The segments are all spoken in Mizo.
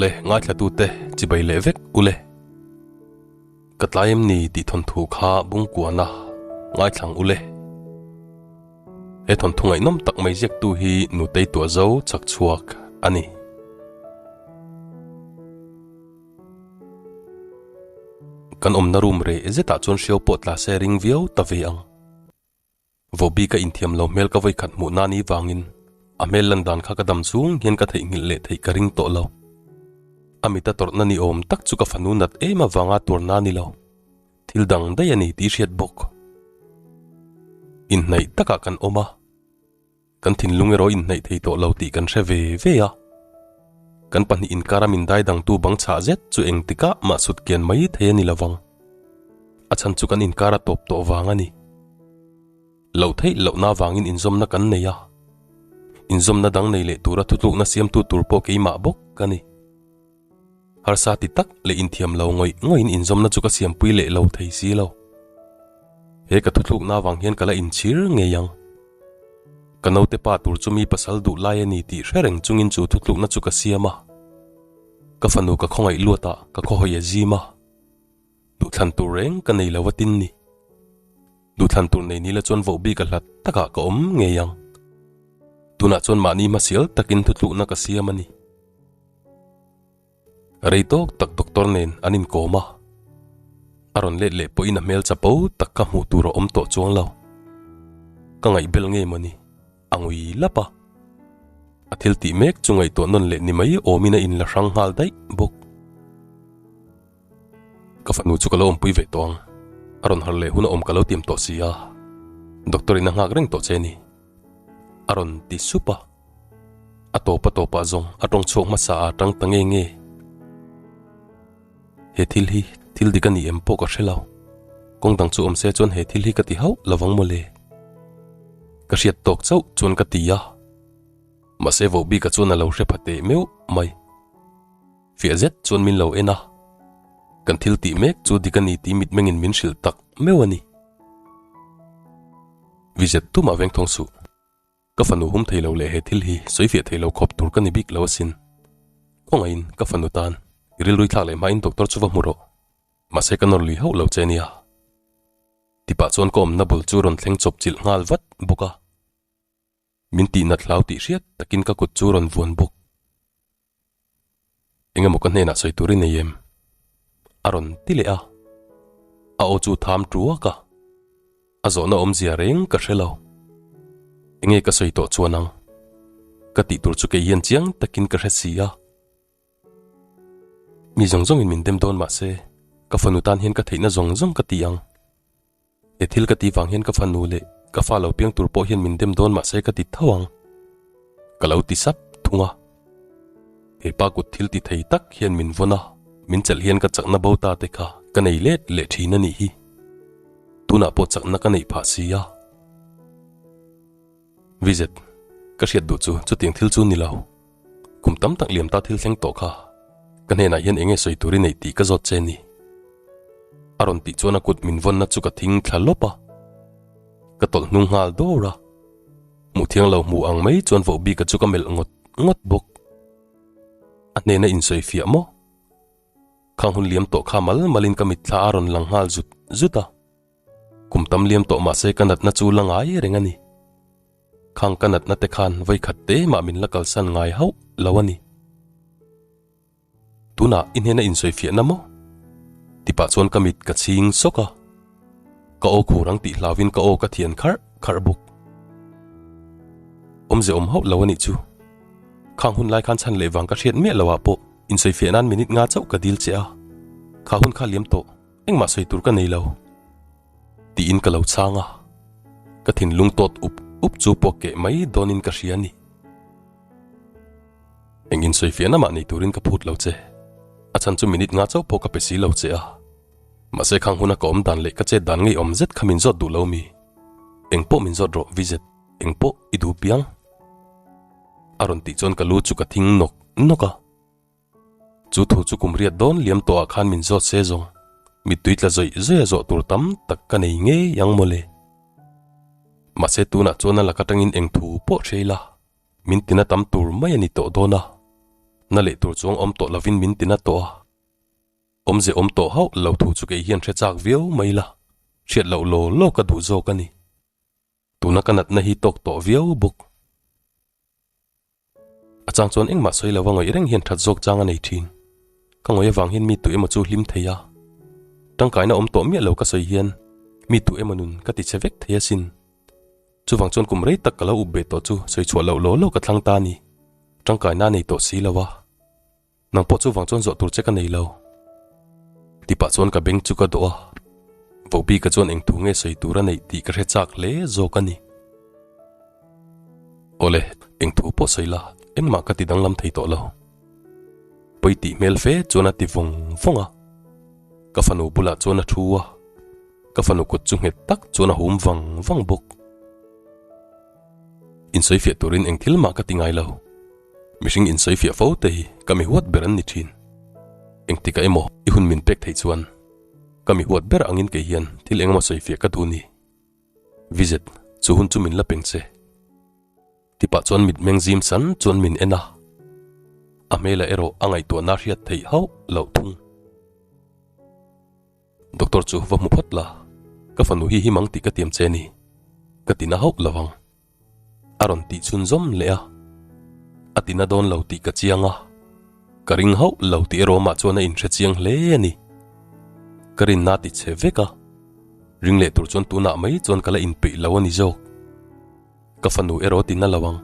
Awle, ngaithlatute chibai leh vek ule. Ka tlai em ni tih thawnthu kha Bungkuana ngaithlang ule. He thawnthu ngaihnawm tak mai ziaktu hi Nutei Tuahzo chak chhuak a ni. Kan awmna room reh zetah chuan hriau pawh tla se ring viau ta ve ang. Vobi ka inthiam lo hmel ka vawikhat hmuh nani vangin a hmel lan dan kha ka dam chung hian ka theihnghilh leh theih ka ring tawh lo. A mita tawrhna ni awm tak chu ka fanu nat em avanga tuarna ni lo. Thil dang daih a ni tih hriat bawk. Inhnaih takah kan awm a. Kan thinlung erawh inhnaih thei tawh lo tih kan hre ve ve a. Kan pahnih inkara min dai dangtu bang chhah zet chu engtikah mah sut kian mai thei a ni lovang. A chhan chu kan inkara tawp tawh vang a ni. Loh theih lohna avangin inzawmna kan nei a. Inzawmna dang nei leh tura thutlukna siamtu tur pawh keimah bawk ka ni. Harsa ti tak leh inthiam lo ngawih ngawih in inzawmna chu ka siampui leh lo thei si lo. He ka thuthlukna avang hian ka la inchhir ngei ang. Ka naute pa tur chu mi pasal duh lai a ni tih hre reng chungin chu thuthlukna chu ka siam a. Ka fanu ka khawngaih luat a, ka khawhawi a zim a. Duhthlan tur reng ka nei lo a tin ni. Duhthlan tur nei nila chuan voh bik a hlat takah ka awm ngei ang. Tunah chuan mahni hmasial takin thuthlukna ka siam a ni. Rei tawk tak doctor nen an inkawm a, a rawn let leh pawhin a hmel chapo tak kha hmuh tur a awm tawh chuang lo. Ka ngaihbel nge mawni? A ngui lap a. A thil tih mek chu ngaihtuah nawn leh ni mai awmin a inla hrang nghal daih bawk. Ka fanu chu ka lo awmpui ve tawh ang, a rawn harh leh hun a awm ka lo tiam tawh si a, doctor in a nghak reng tawh che ni. A rawn ti sup a. A tawp a tawpah zawng a tawng chhuak hmasa a tang ta nge nge. He thil hi thil dik a ni em pawh ka hre lo. Kawng dang chu awm se chuan he thil hi ka ti hauh lovang mawle. Ka hriat tawk chauh chuan ka ti a. Mahse vohbika chuan a lo hre pha teh meuh mai. Fiah zet chuan min lo en a. Kan thil tih mek chu dik a ni tih mitmengin min hrilh tak meuh a ni. Vizet tumah veng thawng suh. Ka fanu hum thei lo leh he thil hi sawi fiah thei lo khawp tur ka ni bik lo asin. Khawngaihin ka fanu tan i rilrui thlak leh hmain doctor chu va hmu rawh. Mahse ka nawr lui hauh lo che nia. Tipah chuan ka awmna bul chu rawn thleng chawp chilh nghal vat bawk a. Min tihnat hlau tih hriat takin ka kut chu rawn vuan bawk. Eng emaw ka hnenah sawi tur i nei em? A rawn ti leh a. A aw chu tham tuak a. A zawhna awmzia reng ka hre lo. Enge ka sawi tawh chuan ang? Ka tih tur chu kei hian chiang takin ka hre si a. Mi zawng zawngin min dem dawn mahse, ka fanu tan hian ka theihna zawng zawng ka ti ang. He thil ka tih vang hian ka fanu leh ka fa lo piang tur pawh hian min dem dawn mahse ka ti tho ang. Ka lo ti sap thung a. He pa kut thil ti thei tak hian min vawn a, min chelh hian ka chakna bo ta te kha ka nei let leh thin a nih hi. Tunah pawh chakna ka neih phah si a. Vizet, ka hriat duh chu chutiang thil chu ni lo. Kum tam tak liam ta thil thleng tawh kha ka hnenah hian enge sawi tur i neih tih ka zawt che ni. A rawn tih chuan a kut min vawnna chu ka thing thla lawp a. Ka tawlh hnung nghal dawr a. Hmuh thiang lo hmu ang mai chuan voh bika chu ka melh ngawt ngawt bawk. A hnena insawi fiah maw? Khang hun liam tawh kha mal malin ka mitthla a rawn lang nghal zut zut a. Kum tam liam tawh mahse ka natna chu la ngai reng a ni. Khang ka natna te khan vawikhat te mah min la kalsan ngai hauh lo a ni. Tunah i hnena insawi fiahna maw? Tipah chuan ka mit ka chhing sawk a. Ka aw khur ang tih hlauhin ka aw ka thian kharh kharh bawk. Awmze awm hauh lo a nih chu. Khang hun lai khan chhan leh vang ka hriat miah loh ah pawh insawi fiah nan minute nga chauh ka dil che a. Kha hun kha liam tawh. Engmah sawi tur ka nei lo. Tiin ka lo chhang a, ka thinlung tawt up up chu pawh keh mai dawnin ka hria a ni. Eng insawifiahna mah nei turin ka phut lo che, a chhan chu minute nga chauh pawh ka pe si lo che a. Mahse khang huna ka awm dan leh ka chet dan ngeiawm zet kha min zawt duh lo mi? Eng pawh min zawt rawh Vizet, eng pawh i duh piang. A rawn tih chuan ka lu chu ka thing nawk nawk a. Chu thu chu kum riat dawn liam tawhah khan min zawt se zawng, mittui tla zawih zawih a zawh tur tam tak ka nei ngei ang mawle. Mahse tunah chuan a lak atangin eng thu pawh hre ila, min tina tam tur mai a ni tawh dawn a. Na leh tur chuang awm tawh lovin min ti na tawh a. Awmze awm tawh hauh lo thu chu kei hian hre chak viau mai la, hriat loh law law ka duh zawk a ni. Tuna ka natna hi tawk tawh viau bawk. A chang chuan engmah sawi lova ngawih reng hian that zawk chang a nei thin. Ka ngawih avang hian mi tu emaw chu hlim thei a. Tangkaina awm tawh miah lo ka sawi hian mi tu emaw nun ka ti che vek thei asin. Chuvang chuan kum rei tak ka lo up ve tawh chu sawi chhuah loh law law ka thlang ta a ni. Tangkaina a nei tawh si lo a. Nang pawh chuvang chuan zawh tur che ka nei lo. Tipah chuan ka beng chu ka dawh a, Vohbika chuan eng thu nge sawi tur a neih tih ka hre chak hle zawk a ni. Awle, eng thu pawh sawi la, engmah ka ti danglam thei tawh lo. Pawi tih hmel fe chuan a ti vawng vawng a. Ka fanu bulah chuan a thu a, ka fanu kut chu nghet tak chuan a hum vang vang bawk. Insawifiah turin eng thil mah ka ti ngai lo. Mihring insawifiah fo te hi ka mi huat ber an ni thin. Engtikah emaw i hun min pek theih chuan ka mi huat ber angin kei hian thil engemaw sawifiah ka duh ni. Vizet, chu hun chu min la peng che. Tipah chuan mitmeng zim san chuan min en a. A hmelah erawh a ngaihtuahna hriat theih hauh loh thung. Doctor chu va hmu phawt la, ka fanu hi him ang tih ka tiam che ni. Ka tina hauh lo ang. A rawn tih chhunzawm leh a, a tina dawn lo tih ka chiang a, ka ring hauh lo tih erawh amah chuan a inhre chiang hle a ni. Ka rinna a ti chhe vek a, ring leh tur chuan tunah mai chuan ka la inpeih lo a ni zawk. Ka fanu erawh a tina lo ang,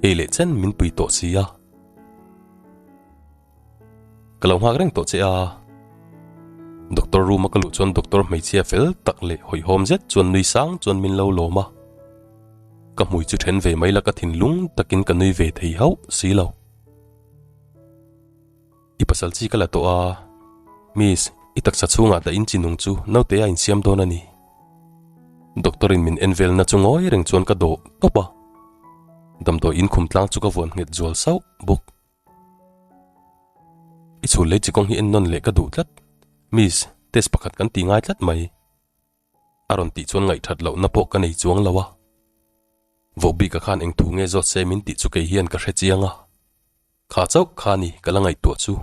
hei leh chen min pui tawh si a. Ka lo nghak reng tawh che a. Doctor room a ka luh chuan doctor hmeichhia fel tak leh hawihhawm zet chuan nui sang chuan min lo lawm a. Ka hmui chu then ve mai la ka thinlung takin ka nui ve thei hauh si lo. I pasal chi ka la tawh a, Miss, i taksa chhungah dah in chi nung chu naute a insiam dawn a ni. Doctor in min en velna chu ngawi reng chuan ka dawh tawp a. Damdawi in khum tlang chu ka vuan nghet zual sauh bawk. I chhul lei chi kawng hi en nawn leh ka duh tlat. Miss, test pakhat kan ti ngai tlat mai. A rawn tih chuan ngaihthat lohna pawh ka nei chuang lo a. Vohbika khan eng thu nge zawt se min tih chu kei hian ka hre chiang a. Kha chauh kha ni ka la ngaihtuah chu.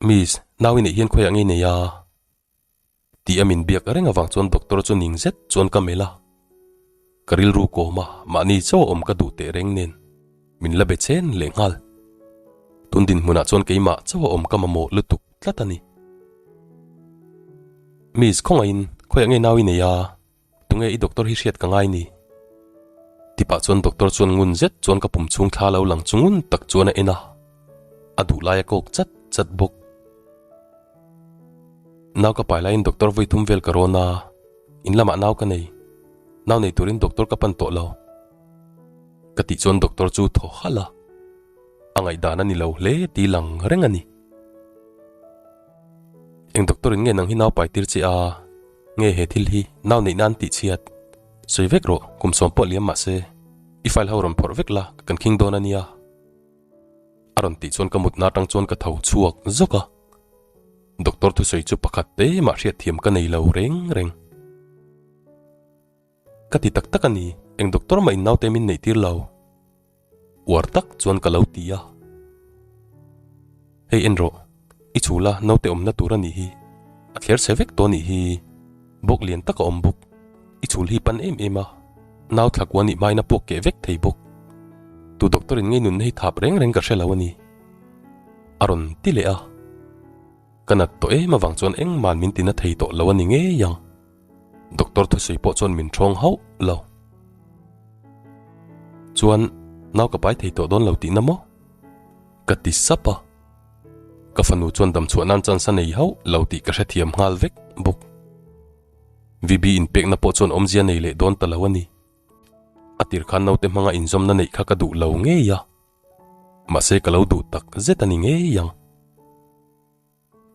Miss, nau i neih hian khawiah ngei nei a? Tih a min biak reng avang chuan doctor chu ning zet chuan ka melh a. Ka rilru kawm a, mahni chaw awm ka duh teh reng nen min la be chen leh nghal. Tun dinhmunah chuan keimah chaw a awm ka mamawh lutuk tlat a ni. Miss, khawngaihin khawiah ngei nau i nei a? Tunge i doctor hi hriat ka ngai ni? Tipah chuan doctor chuan ngun zet chuan ka pum chhung thla lo lang chu ngun tak chuan a en a, a duh lai a kawk chat chat bawk. Nau ka pai laiin doctor vawi thum vel ka rawn a, in lamah nau ka nei. Nau nei turin doctor ka pan tawh lo. Ka tih chuan doctor chu thaw halh a, a ngaihdan a ni lo hle tih lang reng a ni. Eng doctor in nge nang hi nau pai tir che a? Nge he thil hi nau neih nan tih chhiat? Sawi vek rawh, kum sawm pawh liam mah se, i file ho rawn phawrh vek la, kan khing dawn a nia. A rawn tih chuan ka mutna atang chuan ka tho chhuak zawk a. Doctor thusawi chu pakhat te mah hriatthiam ka nei lo reng reng. Ka ti tak tak a ni, eng doctor mah in naute min neih tir lo. Uar tak chuan ka lo ti a. Hei en rawh, i chhul a naute awmna tur a nih hi, a thler chhe vek tawh a nih hi, bawk lian tak a awm bawk, i chhul hi pan em em a, nau thla kua nih hmain a puak keh vek thei bawk. Tu doctor in ngei nunna hi thap reng reng ka hre lo a ni. A rawn ti leh a. Ka nat tawh em avang chuan engmah min tina thei tawh lo a ni ngei ang. Doctor thusawi pawh chuan min ṭhawng hauh lo. Chuan nau ka pai thei tawh dawn lo tihna maw? Ka ti sap a. Ka fanu chuan damchhuah nan chance a nei hauh lo tih ka hrethiam nghal vek bawk. VB inpekna pawh chuan awmzia nei leh dawn ta lo a ni. A tir khan naute hmanga inzawmna neih kha ka duh lo ngei a. Mahse ka lo duh tak zet a ni ngei ang.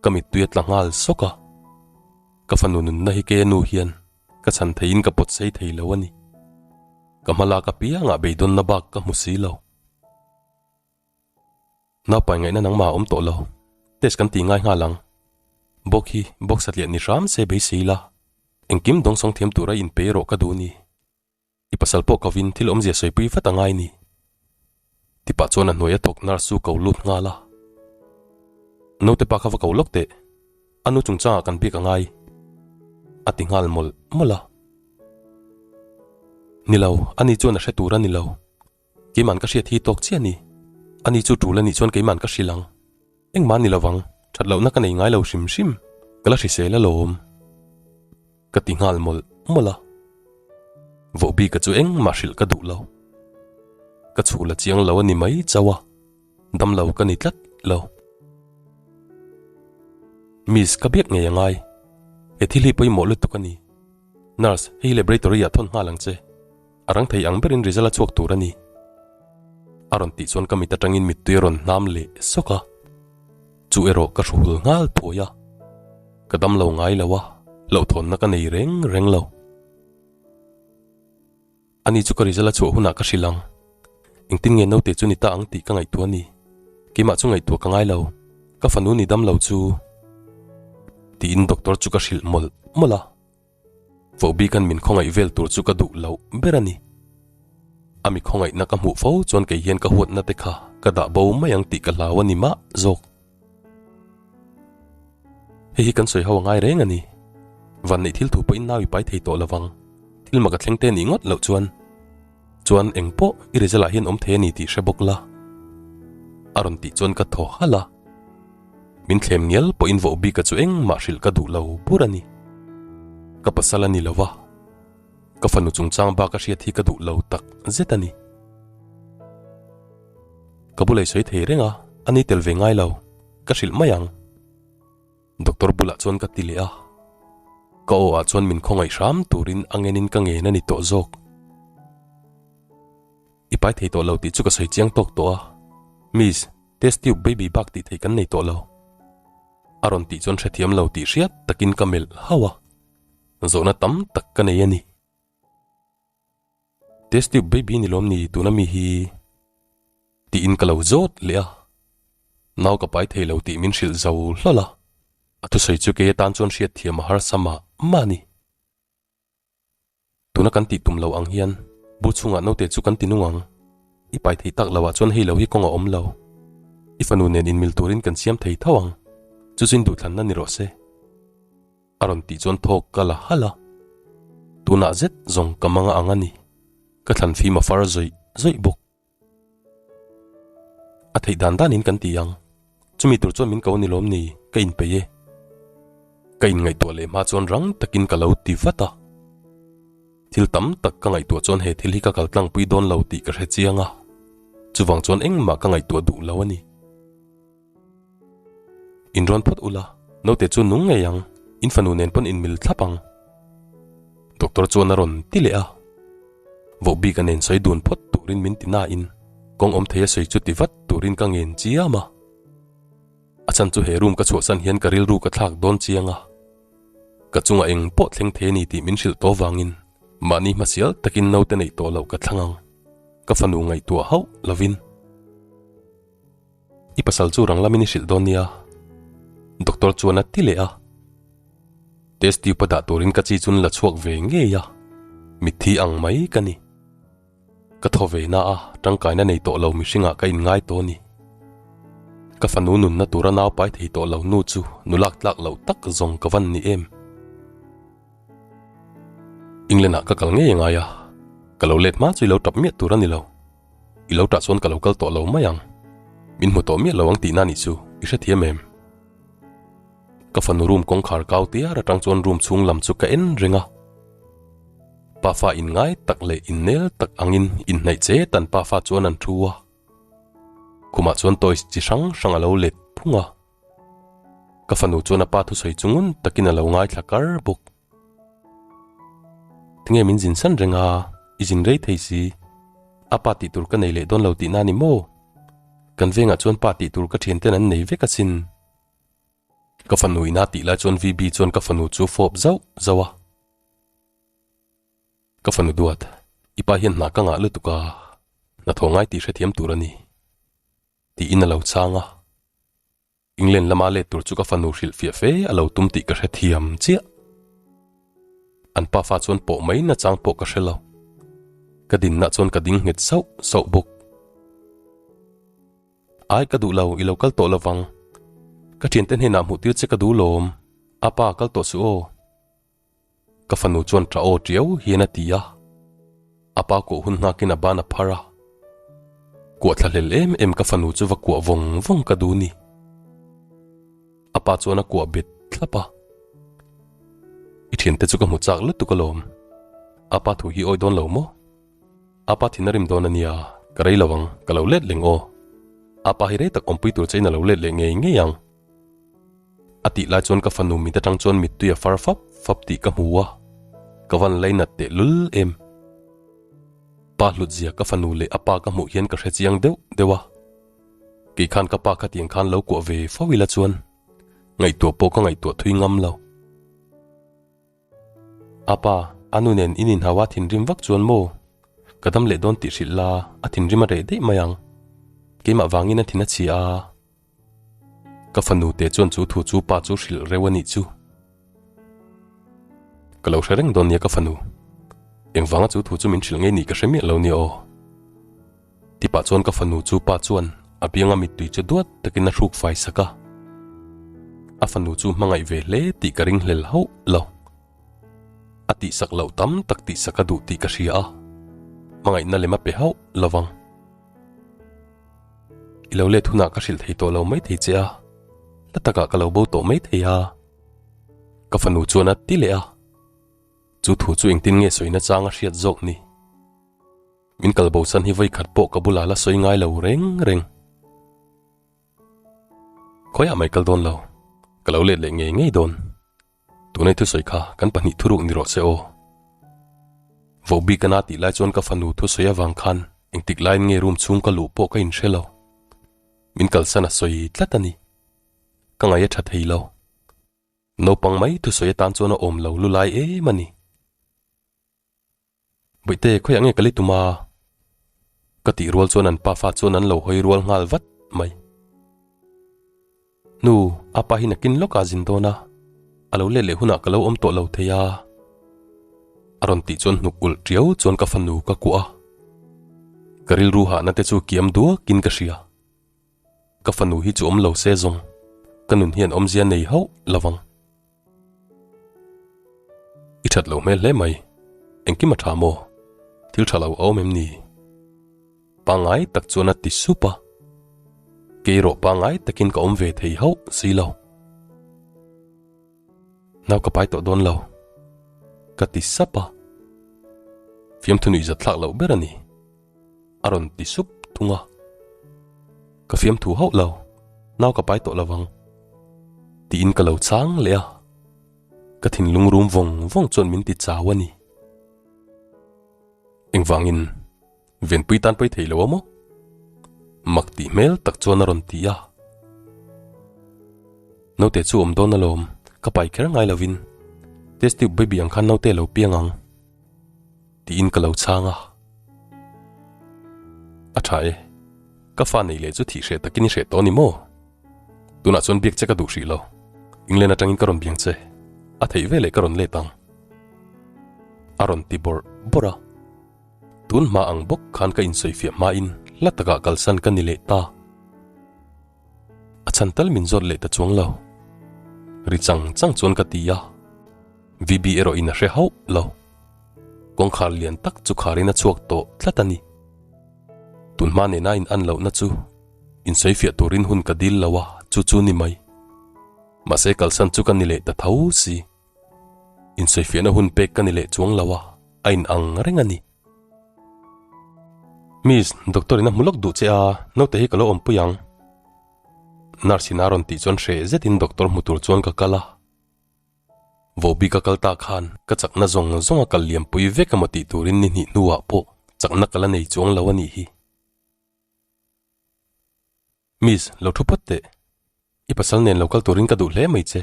Ka mittui a tla nghal sawk a, ka fanu nunna hi kei a nu hian ka chhan theiin ka pawt sei thei lo a ni. Ka hma lak apiangah beidawnna bak ka hmu si lo. Naupai ngaihna nangmah a awm tawh lo, test kan tih ngai nghal ang. Bawk hi bawk satliah ni hram se beisei la, engkim dawngsawng thiam tura inpei erawh ka duh ni. I pasal pawh kovin thil awmzia sawipui vat a ngai ni. Tipah chuan a hnuai a thawk nurse chu ko lut nghal a. Naute pa kha va ko lawk teh, a nu chungchangah kan biak a ngai, a ti nghal mawlh mawlh a. Ni lo, ani chuan a hre tur a ni lo. Keiman ka hriat hi tawk chiah a ni. Ani chu tul a nih chuan keiman ka hrilh ang. Engmah ni lovang, that lohna ka nei ngai lo hrim hrim, ka la hrisel alawm. Ka ti nghal mawlh mawlh a. Vohbika chu engmah hrilh ka duh lo. Ka chhul a chiang lo a ni mai chauh a, damlo ka ni tlat lo. Miss ka biak ngei a ngai, he thil hi pawimawh lutuk a ni. Nurse, hei laboratory ah thawn nghal ang che. A rang thei ang berin result a chhuak tur a ni. A rawn tih chuan ka mit atangin mittui a rawn hnam leh sawk a. Chu erawh ka hruhul nghal thuai a. Ka dam lo ngai lo a, hlauhthawnna ka nei reng reng lo. Ani chu ka result a chhuah hunah ka hrilh ang. Engtin nge naute chu ni ta ang tih ka ngaihtuah a ni. Keimah chu ngaihtuah ka ngai lo. Ka fanu ni dam lo chu. Tiin doctor chu ka hrilh mawlh mawlh a. Vohbikan min khawngaih vel tur chu ka duh loh ber a ni. A mi khawngaihna ka hmuh fo chuan kei hian ka huatna te kha ka dah bo mai ang tih ka hlau a ni mah zawk. Hei hi kan sawi ho a ngai reng a ni. Vanneih thil thu pawhin nau i pai thei tawh lovang. Thil mak a thleng te nih ngawt loh chuan. Chuan eng pawh i result ah hian awm thei a ni tih hre bawk la. A rawn tih chuan ka thaw halh a. Min thlem ngial pawhin Vohbika chu engmah hrilh ka duh lo bur a ni. Ka pasal a ni lo va, ka fanu chungchang bak a hriat hi ka duh lo tak zet a ni. Ka bulei sawi thei reng a, a ni tel ve ngai lo, ka hrilh mai ang. Doctor bulah chuan ka ti leh a, ka aw ah chuan min khawngaih hram turin a ngenin ka ngen a ni tawh zawk. I pai thei tawh lo tih chu ka sawi chiang tawk tawh a, Miss, Test tube baby bak tih theih kan nei tawh lo. A rawn tih chuan hrethiam lo tih hriat takin ka melh hauh a, zawhna tam tak ka nei a ni. Test tube baby ni lawm ni tuna mi hi? Tiin ka lo zawt leh a, nau ka pai thei lo tih min hrilh zo hlawl a, a thusawi chu kei atan chuan hriatthiam a harsa mah mah a ni. Tuna kan tih tum lo ang hian bu chhungah naute chu kan ti nung ang. I pai thei tak loah chuan hei lo hi kawng a awm lo. I fanu nen inmil turin kan siam thei tho ang. Chu chu in duhthlanna ni rawh se. A rawn tih chuan thawk ka la halh a. Tunah zet zawng ka manga ang a ni. Ka thlan fim a far zawih zawih bawk. A theih dan danin kan ti ang. Chumi tur chuan min ko a ni lawm ni, ka inpeih e. Ka inngaihtuah leh hma chuan rang takin ka lo ti vat a. Thil tam tak ka ngaihtuah chuan he thil hi ka kal tlangpui dawn lo tih ka hre chiang a, chuvang chuan engmah ka ngaihtuah duh lo a ni. In rawn phawt ula, naute chu nung ngei ang, in fanu nen pawn inmil thlap ang. Doctor chuan a rawn ti leh a. Vohbika nen sawi dun phawt turin min ti nain kawng awm thei a sawi chu ti vat turin ka ngen chiam a. A chhan chu he room ka chhuahsan hian ka rilru ka thlak dawn chiang a. Ka chungah eng pawh thleng thei a ni tih min hrilh tawh vangin mahni hmasial takin naute neih tawh loh ka thlang ang. Ka fanu ngaihtuah hauh lovin. I pasal chu rang lamin i hrilh dawn nia, Doctor chuan a ti leh a. Test tube a dah turin ka chi chun la chhuak ve ngei a, mitthi ang mai ka ni. Ka thaw ve na a, tangkaina nei tawh lo mihringah ka inngai tawh a ni. Ka fanu nunna tura nau pai thei tawh lo nu chu nulak tlak loh tak zawng ka van ni em. England ah ka kal ngei angai a, ka lo let hma chu i lo tap miah tur a ni lo. I lo tah chuan ka lo kal tawh lo mai ang. Min hmu tawh miah lo ang tihna nih chu i hrethiam em? Ka fanu room kawngkhar kau tiar atang chuan room chhung lam chu ka en reng a. Pafa inngai tak leh innel tak angin inhnaih che tan pafa chuan an thu a. Khumah chuan toys chi hrang hrang a lo let phung a. Ka fanu chuan a pa thusawi chu ngun takin a lo ngaithla kar bawk. Tinge min zin san reng a, i zin rei thei si. A pa tih tur ka nei leh dawn lo tihna a ni maw? Kan vengah chuan pa tih tur ka thianten an nei vek asin. Ka fanu ina tih lai chuan VB chuan ka fanu chu fawp zauh zauh a. Ka fanu duat, i pa hian hna ka ngah lutuk a, hnathawh ngai tih hrethiam tur a ni. Tiin a lo chhang a. England lama let tur chu ka fanu hrilh fiah fe a lo tum tih ka hre thiam chiah. An pafa chuan pawh mai nachang pawh ka hre lo. Ka dinna chuan ka ding nghet sauh sauh bawk. Ai ka duh lo, i lo kal tawh lovang. Ka thiante hnenah hmuh tir che ka duh lawm. Apa, kal tawh suh aw. Ka fanu chuan tah aw tiau hian a ti a. A pa kuah hun nghakin a ban a phar a. Kuah thla hlel em em ka fanu chu va kuah vawng vawng ka duh ni. A pa chuan a kuah bet thlap a. I thiante chu ka hmu chak lutuk alawm. A pa thu hi awi dawn lo maw? A pa thin a rim dawn a nia, ka rei lo ang, ka lo let leng aw. A pa hi rei tak awmpui tur chein a lo let leh ngei ngei ang. A tih lai chuan ka fanu mit atang chuan mittui a far fap fap tih ka hmu a, ka van lainat teh lul em. Pa hlut zia ka fanu leh a pa ka hmuh hian ka hre chiang deuh deuh a, kei khan ka pa khatiang khan lo kuah ve fo ila chuan ngaihtuah pawh ka ngaihtuah thui ngam lo. A pa, a nu nen in inhau a thinrim vak chuan maw? Ka dam leh dawn tih hrilh la, a thinrim a reh daih mai ang. Keimah vangin a thin a chhia a. Ka fanu te chuan chu thu chu pa chu hrilh reuh a nih chu. Ka lo hre reng dawn nia ka fanu. Engvanga chu thu chu min hrilh ngei nih ka hre miah lo nia aw. Tipah chuan ka fanu chu pa chuan a bianga mittui chu duat takin a hruk fai sak a. A fanu chu hmangaih ve hle tih ka ringhlel hauh lo. A tihsak loh tam tak tihsak a duh tih ka hria a, hmangaihna lem a pe hauh lo vang. I lo let hunah ka hrilh thei tawh lo mai thei che a, hla takah ka lo bo tawh mai thei a. Ka fanu chuan a ti leh a, chu thu chu engtin nge sawina chang a hriat zawk ni? Min kal bosan hi vawikhat pawh ka bulah la sawi ngai lo reng reng. Khawiah mai kal dawn lo, ka lo let leh ngei ngei dawn. Tunai thusawi kha kan pahnih thuruk ni rawh se aw. Vohbik a na tih lai chuan ka fanu thusawi avang khan engtik laiin nge room chhung ka luh pawh ka inhre lo. Min kalsan a sawi tlat a ni. Ka ngaih a tha thei lo. Naupang mai thusawi atan chuan a awm lo lu lai em a ni. Bawihte, khawiah nge ka li tum a? Ka tih rual chuan an pafa chuan an lo hawi rual nghal vat mai. Nu, apa hi nakin lawkah a zin dawn a, a lo let leh hunah ka lo awm tawh lo thei a. A rawn tih chuan hnuk ulh tiau chuan ka fanu ka kuah a. Ka rilru hahna te chu kiam duakin ka hria. Ka fanu hi chu awm lo se zawng, ka nun hian awmzia nei hauh lovang. I that lo hmel hle mai. Engkim a tha maw? Thil tha lo a awm em ni? Pangngai tak chuan a ti sup a. Kei erawh pangngai takin ka awm ve thei hauh si lo. Nau ka pai tawh dawn lo. Ka ti sap a. Fiamthu nuihzat thlak loh ber a ni. A rawn ti sup thung a. Ka fiamthu hauh lo, nau ka pai tawh lovang. Tiin ka lo chang leh a. Ka thinlung rum vawng vawng chuan min ti chau a ni. Engvangin Venpui tan pawi thei lo a maw? Mak tih hmel tak chuan a rawn ti a. Naute chu awm dawn alawm, ka pai kher ngai lovin test tube baby ang khan naute lo piang ang. Tiin ka lo chhang a. A tha e, ka fa nei leh chu thih hreh takin i hreh tawh a ni maw? Tunah chuan biak che ka duh hrih lo. England atangin ka rawn biang che. A theih veleh ka rawn let ang. A rawn ti bawrh bawrh a. Tun hma ang bawk khan ka insawifiah hmain hla takah kalsan ka ni leh ta. A chhan tal min zawt leh ta chuang lo. Ri chang chang chuan ka ti a. VB erawh in a hre hauh lo. Kawngkhar lian tak chu kharin a chhuak tawh tlat a ni. Tun hma nena in an lohna chu insawifiah turin hun ka dil lo a, chu chu ni mai. Mahse kalsan chu ka ni leh ta tho si. Insawifiahna hun pek ka ni leh chuang lo a, a in ang reng a ni. Miss, doctor in a hmu lawk duh che a, naute hi ka lo awmpui ang. Nurse in a rawn tih chuan hreh zetin doctor hmu tur chuan ka kal a. Vohbi ka kal ta khan ka chakna zawng zawng a kal liampui vek emaw tih turin ni hnih hnuah pawh chakna ka la nei chuang lo a nih hi. Miss, lo thu phawt teh. I pasal nen lo kal turin ka duh hle mai che.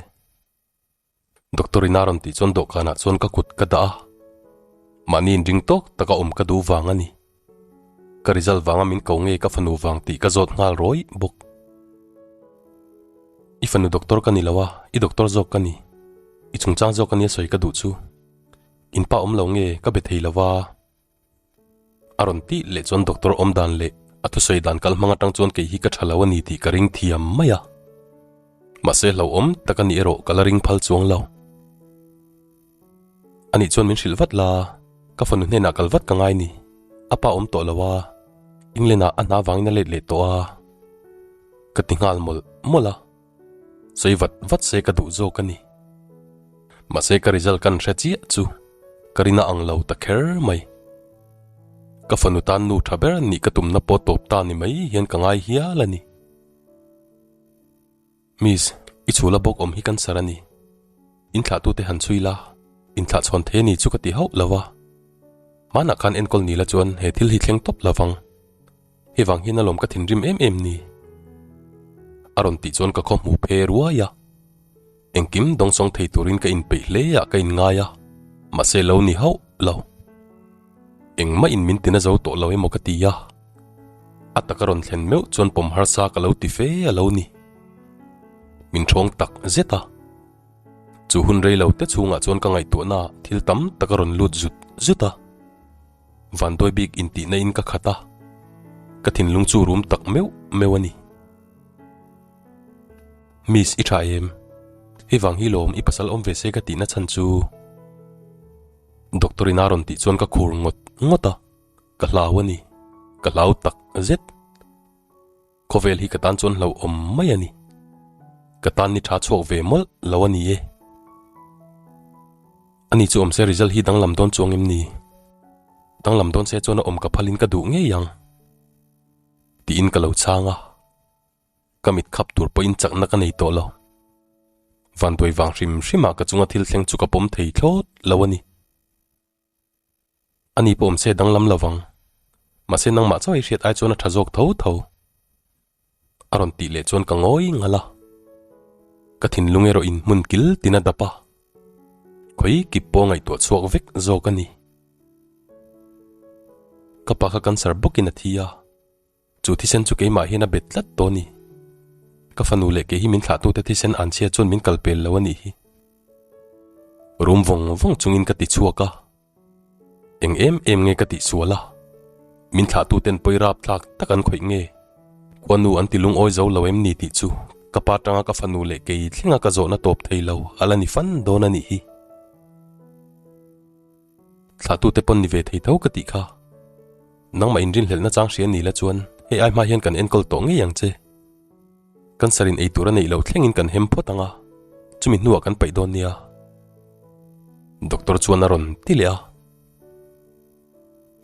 Doctor in a rawn tih chuan dawhkanah chuan ka kut ka dah a. Mahni inring tawk taka awm ka duh vang a ni. Ka result vanga min ko nge ka fanu vang tih ka zawt nghal rawih bawk. I fanu doctor ka ni lo a, i doctor zawk ka ni. I chungchang zawk a nia sawi ka duh chu. In pa awm lo nge ka be thei lo va. A rawn tih leh chuan doctor awm dan leh A thusawi dan kal hmang atang chuan kei hi ka tha lo a ni tih ka ring thiam mai a. Mahse hlauhawm tak a nih erawh ka la ring phal chuang lo. Anih chuan min hrilh vat la, ka fanu hnenah kal vat ka ngai ni. A pa awm tawh lo a, England ah a hna vangin a let leh tawh a. Ka ti nghal mawlh mawlh a. Sawi vat vat se ka duh zawk a ni. Mahse ka result kan hre chiah chu ka rin a ang lo ta kher mai. Ka fanu tan nu tha ber nih ka tumna pawh tawp ta ni mai hian ka ngai hial a ni. Miss, i chhula bawk awm hi cancer a ni. In thlahtute han chhui la, inthlah chhawn thei a ni chu ka ti hauh lo va. Hmanah khan enkawl ni la chuan he thil hi thleng tawp lo vang. Hei vang hian alawm ka thinrim em em ni. A rawn tih chuan ka khaw hmu phe ruai a. Engkim dawngsawng thei turin ka inpeih hle ah ka inngai a, mahse lo ni hauh lo. Engmah in min tina zo tawh lo emaw ka ti a. A taka rawn thlen meuh chuan pawm harsa ka lo ti fe a lo ni. Min ṭhawng tak zet a. Chu hun rei lo te chhungah chuan ka ngaihtuahna ah thil tam tak a rawn lut zut zut a. Vanduai bik intihna in ka khat a, ka thinlung chu rum tak meuh meuh a ni. Miss i tha em? Hei vang hi lawm i pasal awm ve se ka tihna chhan chu. Doctor in a rawn tih chuan ka khur ngawt ngawt a, ka hlau a ni, ka hlau tak zet. Khawvel hi ka tan chuan hlauhawm mai a ni. Ka tan ni tha chhuak ve mawlh lo a ni e. Ani chu awm se result hi danglam dawn chuang em ni? Danglam dawn se chuan a awm ka phalin ka duh ngei ang. Tiin ka lo chhang a. Ka mit khap tur pawhin chakna ka nei tawh lo. Vanduai vang hrim hrimah ka chunga thil thleng chu ka pawm thei thlawt lo a ni. Ani pawh awm se danglam lo vang. Mahse nangmah chaw i hriat ai chuan a tha zawk tho tho. A rawn tih leh chuan ka ngawi ngal a. Ka thinlung erawh in hmun kil tin a dap a. Khawi kip pawh ngaihtuah chhuak vek zawk a ni. Ka pa kha cancer bawkin a thi a. Chu thisen chu keimah hian a bet tlat tawh a ni. Ka fanu leh kei hi min thlahtute thisen an chhia chuan min kal pel lo a nih hi. Rum vawng vawng chungin ka ti chhuak a. Eng em em nge ka tih sual a? Min thlahtuten pawi rap thlak tak an khawih nge? Khuanu an ti lungawi zo lo em ni tih chu ka pa tanga ka fanu leh kei thlenga ka zawhna tawp thei lo a la ni fan dawn a nih hi. Thlahtute pawn ni ve thei tho ka tih kha. Nangmah inrinhlelhna chang hria ni la chuan hei ai hma hian kan enkawl tawh ngei ang che. Cancer in ei tur a neih loh thlengin kan hem phawt ang a, chumi hnuah kan paih dawn nia. Doctor chuan a rawn ti leh a.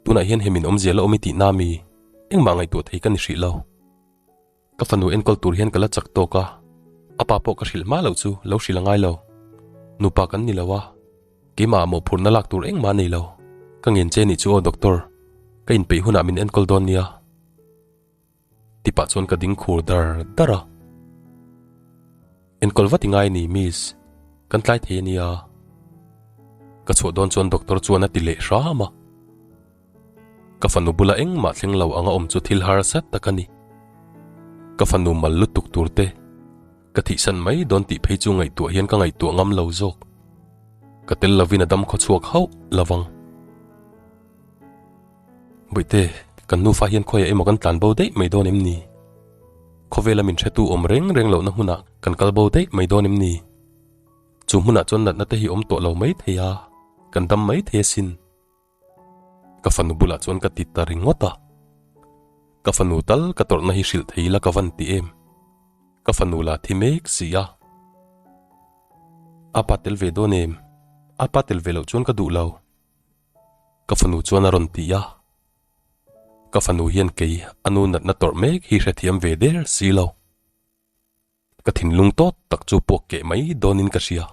Tunah hian hem in awmzia la awm i tih na mi engmah ngaihtuah thei ka ni hrih lo. Ka fanu enkawl tur hian ka la chak tawk a, a pa pawh ka hrilh hma loh chu lo hrilh a ngai lo. Nupa kan ni lo a, keimah ah mawhphurhna lak tur engmah a nei lo. Ka ngen che nih chu aw doctor, ka inpeih hunah min enkawl dawn nia. Ti pah chuan ka ding khur dar dar a. Enkawl vat i ngai a ni miss, kan tlai thei a nia. Ka chhuah dawn chuan doctor chuan a ti leh hram a. Ka fanu bula engmah thleng lo anga awm chu thil harsa tak a ni. Ka fanu mal lutuk tur te, ka thihsan mai dawn tih phei chu ngaihtuah hian ka ngaihtuah ngam lo zawk. Ka tel lovin a dam khaw chhuak hauh lo vang. Bawihte, kan nufa hian khawiah emaw kan tlan bo daih mai dawn em ni? Khawvela min hretu awm reng reng lohna hmunah kan kal bo daih mai dawn em ni? Chu hmunah chuan natna te hi awm tawh lo mai thei a, kan dam mai thei asin. Ka fanu bulah chuan ka ti ta ringawt a. Ka fanu tal ka tawrhna hi hrilh thei ila ka van ti em. Ka fanu la thi mek si a. A pa tel ve dawn em? A pa tel ve loh chuan ka duh lo. Ka fanu chuan a rawn ti a. Ka fanu hian kei a nu natna tawrh mek hi hrethiam ve der si lo. Ka thinlung tawt tak chu puak keh mai dawnin ka hria.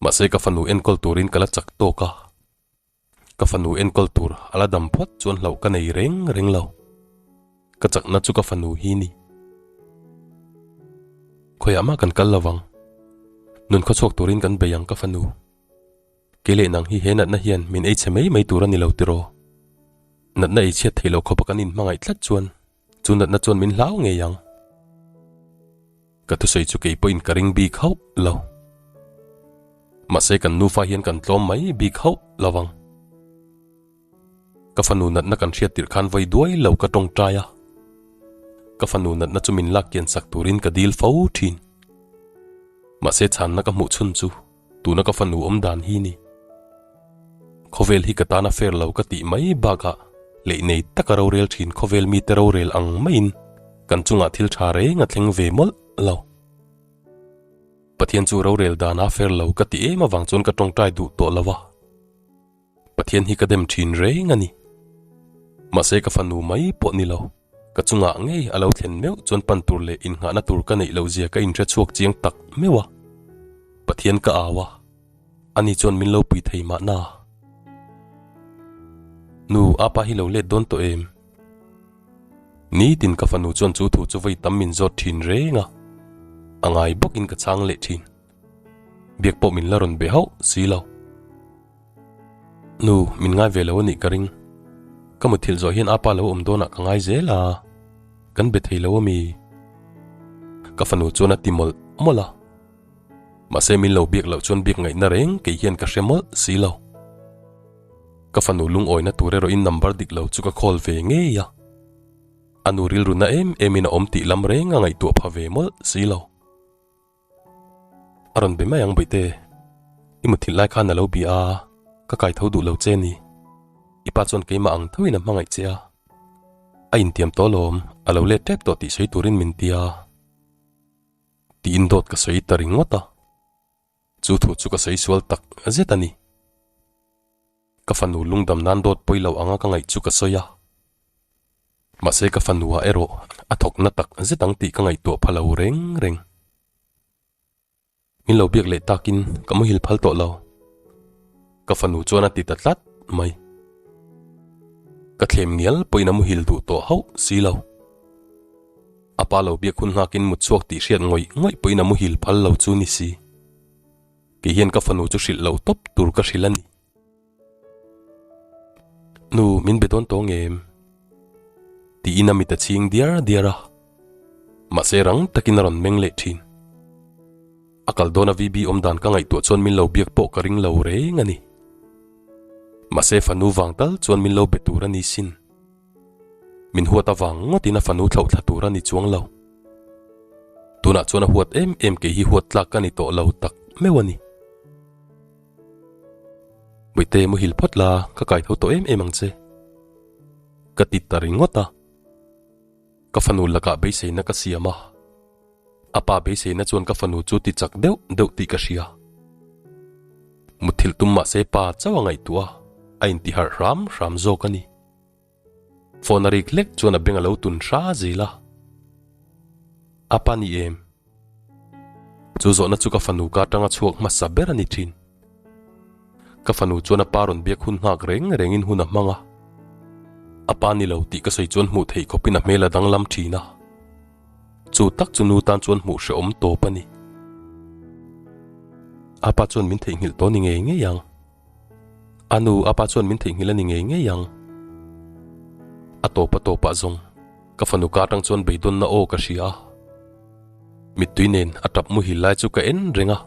Mahse ka fanu enkawl turin ka la chak tawk a. Ka fanu enkawl tur a la dam phawt chuan hlauh ka nei reng reng lo. Ka chakna chu ka fanu hi ni. Khawiah mah kan kal lovang. Nun khawchhuak turin kan bei ang ka fanu. Kei leh nang hi he natna hian min ei chhe mai mai tur a ni lo tiraw? Natna ei chhiat theih loh khawpa kan inhmangaih tlat chuan Chu natna chuan min hlau ngei ang. Ka thusawi chu kei pawhin ka ring bik hauh lo. Mahse kan nufa hian kan tlawm mai bik hauh lo vang. Ka fanu natna kan hriat tirh khan vawi duai lo ka tawngtai a. Ka fanu natna chu min lak kian sak turin ka dil fo thin. Mahse chhanna ka hmuh chhun chu tuna ka fanu awm dan hi ni. Khawvel hi ka tana fair lo ka tih mai bakah leh nei taka rorel thin khawvel mite rorel ang maiin kan chungah thil tha reng a thleng ve mawlh lo. Pathian chu rorel dana fair lo ka ti em avang chuan ka tawngtai duh tawh lo a. Pathian hi ka dem thin reng a ni. Mahse ka fanu mai pawh ni lo, ka chungah ngei a lo thlen meuh chuan pan tur leh innghahna tur ka neih loh zia ka inhre chhuak chiang tak meuh a. Pathian ka au a, ani chuan min lo pui thei mahna. Nu, apa hi lo let dawn tawh em? Nitin ka fanu chuan chu thu chu vawi tam min zawt thin reng a, a ngai bawkin ka chhang leh thin. Biak pawh min la rawn be hauh si lo. Nu, min ngai ve lo a nih ka ring. Ka muthilh zawh hian apa lo awm dawnah ka ngai zel a, kan be thei lo a mi? Ka fanu chuan a ti mawlh mawlh a. Mahse min lo biak loh chuan biak ngaihna reng kei hian ka hre mawlh si lo. Ka fanu lungawina tur erawhin number dik lo chu ka call ve ngei a. A nu rilru na em emin a awm tih lam reng a ngaihtuah pha ve mawlh si lo. A rawn be mai ang Bawihte, i muthilh lai khan a lo bia a, ka kai tho duh lo che ni. I pa chuan keimah ang thoin a hmangaih che a. A intiam tawh alawm, a lo let tep tawh tih sawi turin min ti a. Tiin dawt ka sawi ta ringawt a. Chu thu chu ka sawi sual tak zet a ni. Ka fanu lungdam nan dawt pawi lo anga ka ngaih chu ka sawi a. Mahse ka fanua erawh a thawk na tak zet ang tih ka ngaihtuah pha lo reng reng. Min lo biak leh takin ka muhil phal tawh lo. Ka fanu chuan a ti ta tlat mai. Ka thlem ngial pawhin a muhil duh tawh hauh si lo. A pa lo biak hun nghakin mut chhuak tih hriat ngawih ngawih pawhin a muhil phal lo chu ni si. Kei hian ka fanu chu hrilh lo tawp tur ka hrilh a ni. Nu, min be dawn tawh ngem? Tiin a mit a chhing diar diar a. Mahse rang takin a rawn meng leh thin. A kal dawna VB awm dan ka ngaihtuah chuan min lo biak pawh ka ring lo reng a ni. Mahse fanu vang tal chuan min lo be tur a ni sin. Min huat avang ngawtin a fanu thlauh thla tur a ni chuang lo. Tunah chuan a huat em em kei hi huat tlak ka ni tawh lo tak meuh a ni. Bawihte muhil phawt la, ka kai tho tawh em em ang che. Ka ti ta ringawt a. Ka fanu lakah beiseina ka siam a. A pa beiseina chuan ka fanu chu ti chak deuh deuh tih ka hria. Muthilh tum mahse pa chauh a ngaihtuah a, a intiharh hram hram zawk a ni. Phone a rik hlek chuan a beng a lo tun hra zel a. A pa ni em? Chu zawhna chu ka fanu ka atanga chhuak hmasa ber a ni thin. Ka fanu chuan a pa rawn biak hun nghak reng rengin hun a hmang a. A pa ni lo tih ka sawi chuan hmuh theih khawpin a hmel a danglam thin a. Chu tak chu nu tan chuan hmuh hrehawm tawp a ni. A pa chuan min theihnghilh tawh ni ngei ngei ang. A nu, a pa chuan min theihnghilh a ni ngei ngei ang. A tawp a tawpah zawng, ka fanu ka atang chuan beidawnna aw ka hria a. Mittui nen a tap muhil lai chu ka en reng a.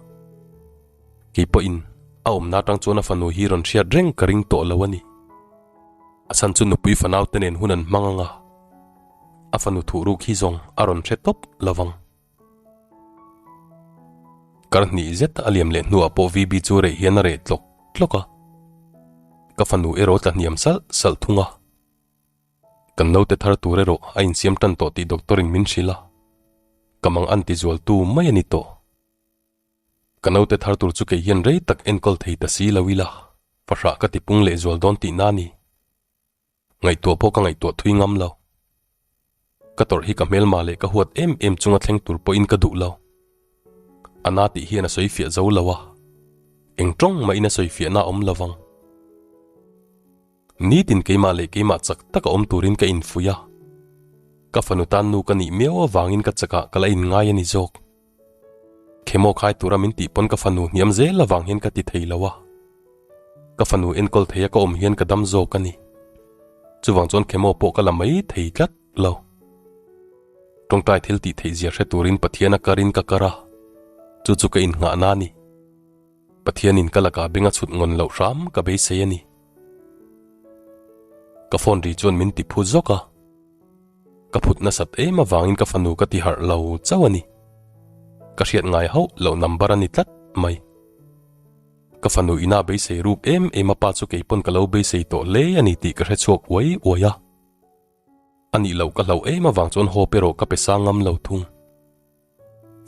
Kei pawhin a awmna atang chuan a fanu hi rawn hriat reng ka ring tawh lo a ni. A chhan chu nupui fanau te nen hun an hmang ang a, a fanu thuhruk hi zawng a rawn hre tawp lo vang. Kar hnih zet a liam leh hnuah pawh VB chu reh hian a reh tlawk tlawk a, ka fanu erawh tla hniam salh salh thung a. Kan naute thar tur erawh a insiam tan tawh tih doctor in min hrilh a, ka mang an ti zual tu mai a ni tawh. Ka naute thar tur chu kei hian rei tak enkawl thei ta si lo ila, fahrah ka ti pung leh zual dawn tihna a ni. Ngaihtuah pawh ka ngaihtuah thui ngam lo. Ka tawrh hi ka hmelma leh ka huat em em chunga thleng tur pawhin ka duh lo. A na tih hian a sawi fiah zo lo a, eng tawng mahin a sawi fiahna a awm lo vang. Nitin keimah leh keimah chak taka awm turin ka infuih a, ka fanu tan nu ka nih miau avangin ka chakah ka la inngai a ni zawk. Khemaw khai tura min tih pawn ka fanu hniam zel avang hian ka ti thei lo a. Ka fanu enkawl theia ka awm hian ka dam zawk a ni. Chuvang chuan khemaw pawh ka la mai thei tlat lo. Tawngtai thil tih theih zia hre turin Pathian a karin ka kar a, chu chu ka innghahna a ni. Pathianin ka lakah beng a chhut ngawn loh hram ka beisei a ni. Ka phone ri chuan min ti phu zawk a. Ka phut nasat em avangin ka fanu ka ti harh lo chauh a ni. Ka hriat ngai hauh loh number a ni tlat mai. Ka fanu ina beisei ruk em em a pa chu keipawn ka lo beisei tawh hle a ni tih ka hre chhuak uai uai a. A nih loh ka hlauh em avang chuan haw pe rawh ka pe sang ngam lo thung.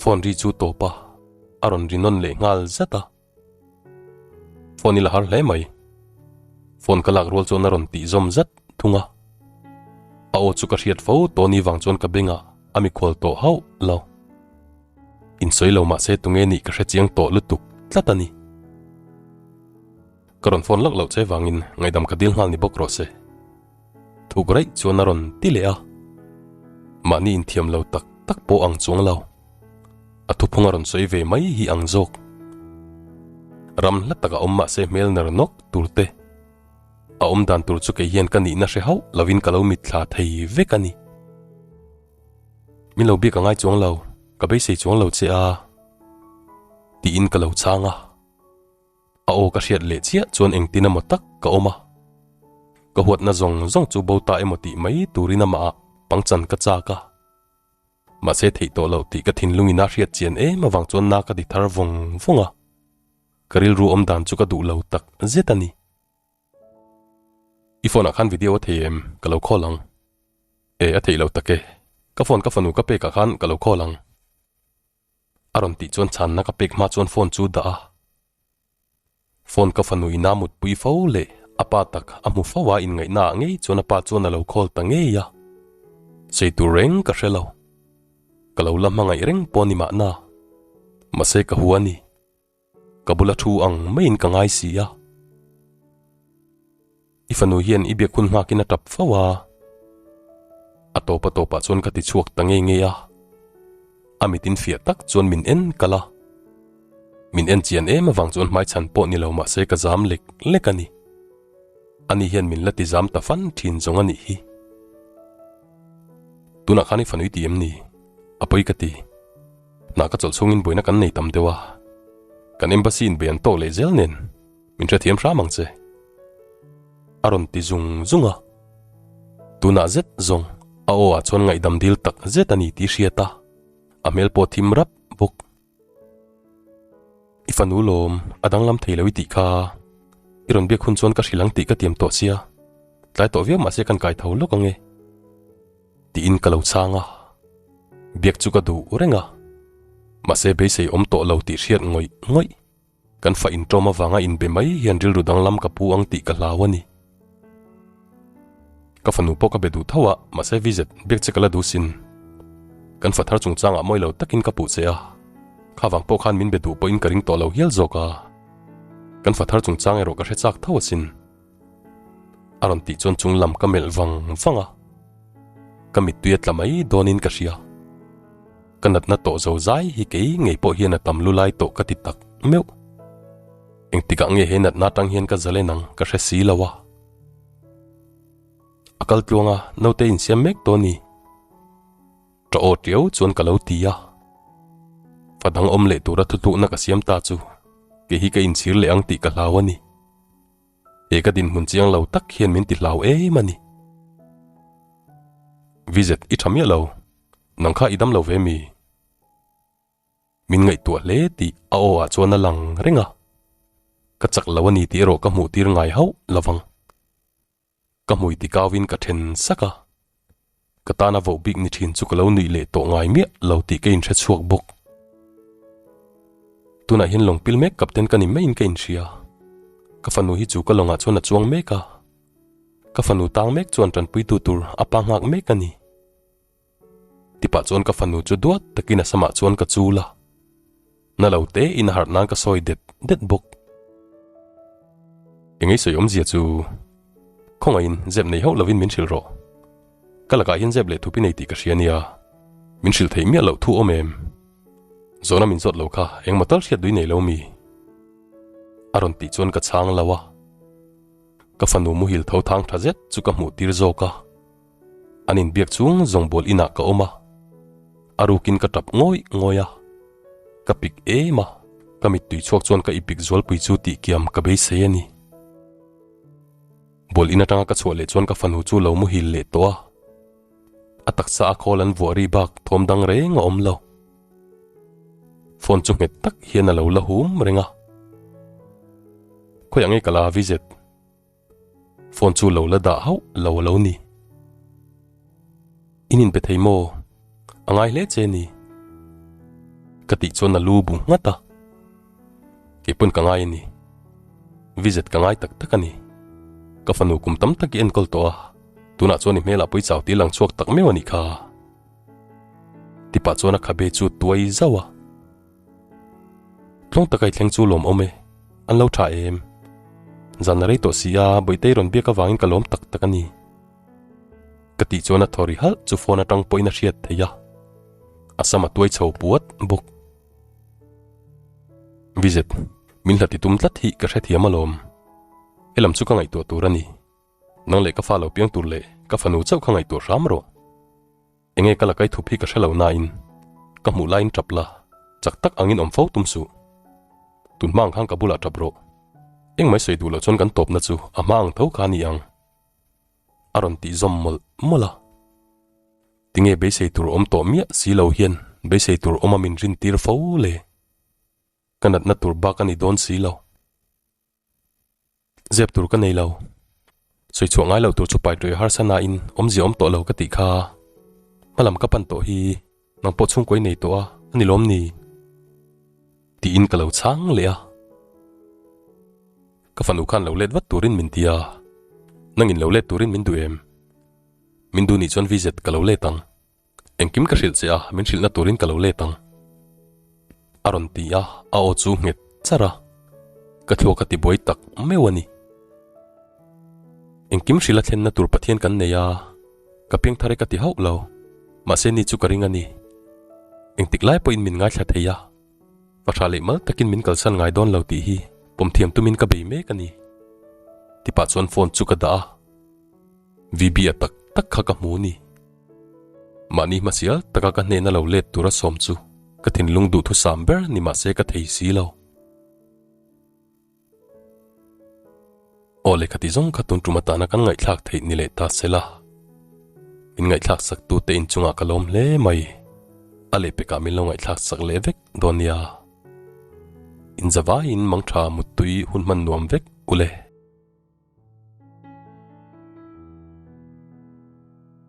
Phone ri chu tawp a, a rawn ri nawn leh nghal zat a. Phone i la har hle mai. Phone ka lak rual chuan a rawn tih zawm zat thung a. A aw chu ka hriat fo tawh ni vang chuan ka bengah a mikhual tawh hauh lo. Insawi lo mahse tunge nih ka hre chiang tawh lutuk tlat a ni. Ka rawn phone lak loh che vangin ngaihdam ka dil nghal ni bawk rawh se. Thuk raih chuan a rawn ti leh a. Mahni inthiam lo tak tak pawh ang chuang lo. A thuphung a rawn sawi ve mai hi ang zawk. Ram hla taka awm mahse hmel ner nawk tur te. A awm dan tur chu kei hian ka nihna hre hauh lovin ka lo mitthla thei vek a ni. Min lo biak a ngai chuang lo, ka beisei chuang lo che a. Tiin ka lo chhang a. A aw ka hriat leh chiah chuan engtin emaw tak ka awm a. Ka huatna zawng zawng chu bo ta emaw tih mai turin amah ah pangchan ka chak a. Mahse theih tawh loh tih ka thinlungin a hriat chian em avang chuan na ka ti thar vawng vawng a. Ka rilru awm dan chu ka duh lo tak zet a ni. I phone ah khan video a thei em? Ka lo call ang. E a theih lo tak e. Ka phone ka fanu ka pek ah khan ka lo call ang. A rawn tih chuan chhanna ka pek hma chuan phone chu dah a. Phone ka fanu ina mutpui fo leh a pa tak a hmu fo a inngaihna ah ngei chuan a pa chuan a lo call ta ngei a. Sei tur reng ka hre lo. Ka lo la hmangaih reng pawh ni mahna. Mahse ka hu a ni. Ka bula thu ang maiin ka ngai si a. I fanu hian i biak hun nghakin a tap fo a. A tawp a tawpah chuan ka ti chhuak ta ngei ngei a. A mitin fiah tak chuan min en kal a. Min en chian em avang chuan hmaichhan pawh ni lo mahse ka zam lek lek a ni. Ani hian min la ti zam ta fan thin zawng a nih hi. Tunah khan i fanu i ti em ni? A pawi ka ti. Hna ka chawlh chhungin buaina kan nei tam deuh a, kan embassy in bei an tawk leh zel nen min hrethiam hram ang che. A rawn ti zung zung a, tunah zet zawng a aw ah chuan ngaihdam dil tak zet a ni tih hriat a, a hmel pawh thim rap bawk. I fanu lawm, a danglam thei lo i tih kha, i rawn biak hun chuan ka hrilh ang tih ka tiam tawh sia, tlai tawh viau mahse kan kai tho lawk ang e. Tiin ka lo chhang a, biak chu ka duh reng a, mahse beisei awm tawh lo tih hriat ngawih ngawih, kan fa inṭawm avanga inbe mai hian rilru danglam ka pu ang tih ka hlau a ni. Ka fanu pawh ka be duh tho a, mahse Vizet, biak che ka la duh sin. Kan fa thar chungchangah mawi lo takin ka puh che a, kha vang pawh khan min be duh pawhin ka ring tawh lo hial zawk a, kan fa thar chungchang erawh ka hre chak tho asin. A rawn tih chuan chung lam ka melh vang vang a, ka mittui a tla mai dawnin ka hria. Ka natna tawh zo zai hi kei ngei pawh hian a tam lu lai tawh ka ti tak meuh. Engtikah nge he natna atang hian ka zalen ang ka hre si lo a. A kal tluang a, naute insiam mek tawh a ni. Ṭa aw ṭiau chuan ka lo ti a. Fa dang awm leh tura thutlukna ka siam ta chu kei hi ka inchhir leh ang tih ka hlau a ni. He ka dinhmun chiang lo tak hian min ti hlau em a ni. Vizet i tha miah lo, nang kha i dam lo ve mi? Min ngaihtuah hle tih a aw ah chuan a lang reng a, ka chak lo a ni tih erawh ka hmuh tir ngai hauh lo vang. Ka hmui ti kau in ka then sak a, ka tana voh bik ni thin chu ka lo nuih leh tawh ngai miah lo tih ka inhre chhuak bawk. Tunah hian lawng pil mek kapten ka ni maiin ka inhria. Ka fanu hi chu ka lawngah chuan a chuang mek a, ka fanu tang mek chuan tanpuitu tur a pa nghak mek a ni. Tipah chuan ka fanu chu duat takin a samah chuan ka chul a, na lo te in a harh nan ka sawi det det bawk. Engei sawi awmzia chu khawngaihin zep nei hauh lovin min hrilh rawh. Ka lakah hian zep leh thup i nei tih ka hria nia, min hrilh theih miah loh thu awm em? Zawhna min zawt lo kha engmaw tal hriat dui nei lo mi? A rawn tih chuan ka chhang lo a, ka fanu muhil tho thang tha zet chu ka hmuh tir zawk a. An inbiak chung zawng bual inah ka awm a, a rukin ka tap ngawih ngawih a, ka pik em a, ka mittui chhuak chuan ka ipik zualpui chu tihkiam ka beisei a ni. Bual in atanga ka chhuah leh chuan ka fanu chu lo muhil leh tawh a. A taksa a khawl an vuah ri bak thawm dang reng a awm lo. Phone chu nghet tak hian a lo la hum reng a. Khawiah nge ka la visit? Phone chu lo la dah hauh lo a lo ni. In inpe thei maw? A ngai hle che ni. Ka tih chuan a lu bu nghat a. Kei pawn ka ngai a ni. Visit ka ngai tak tak a ni. Ka fanu kum tam tak i enkawl tawh a, tunah chuan i hmelah pawh i chau tih lang chhuak tak meuh a nih kha. Tipah chuan a khabe chu tuai zauh a. Tlawng taka i thleng chu lawm awm e, an lo tha em? Zan a rei tawh si a, Bawitei rawn biak avangin ka lawm tak tak a ni. Ka tih chuan a thaw ri halh chu phone atang pawhin a hriat theih a, a sam a tuai chho puat bawk. Vizet, min hla ti tum tlat hi ka hrethiam alawm. Helam chu ka ngaihtuah tur a ni. Nang leh ka fa lo piang tur leh ka fanu chauh kha ngaihtuah hram rawh. Enge ka la kai thup hi ka hre lo nain ka hmuh laiin tap la, chak tak angin awm fo tum suh. Tun hma ang khan ka bulah tap rawh. Engmai sawi duh loh chuan kan tawpna chu a hma ang tho kha a ni ang. A rawn tih zawm mawlh mawlh a. Tinge beisei tur awm tawh miah si lo hian beisei tur awma min rintir fo le? Ka natna tur bak a ni dawn si lo. Zep tur ka nei lo. Sawi chhuah ngai loh tur chu pai tawih harsa nain awmzia awm tawh lo ka tih kha. Hmalam ka pan tawh hi nang pawh chhungkaw i nei tawh a, a ni lawm ni? Tiin ka lo chhang leh a. Ka fanu khan lo let vat turin min ti a, nangin lo let turin min duh em? Min duh nih chuan VZ ka lo let ang. Engkim ka hrilh che a, min hrilhna turin ka lo let ang. A rawn ti a, a aw chu nghet char a. Ka thluak a tibuai tak meuh a ni. Engkim hrilh a thlenna tur Pathian kan nei a, ka piangthar e ka ti hauh lo. Mahse ni chu ka ring a ni. Engtik lai pawhin min ngaithla thei a, fahrah leh mal takin min kalsan ngai dawn lo tih hi pawmthiam tumin ka bei mek a ni. Tipah chuan phone chu ka dah a. VB a tak tak kha ka hmu ni. Mahni hmasial taka ka hnena lo let tura sawm chu ka thinlung duhthusam ber ni mahse ka thei si lo. Aw lehkha ti zawng kha tun tum atana kan ngaihthlak theih ni leh ta sela. Min ngaihthlak sak tute inchungah ka lawm hle mai. A lehpekah min lo ngaihthlak sak leh vek dawn nia. Inzavaiin mangtha muttui hun hman nuam vek ule.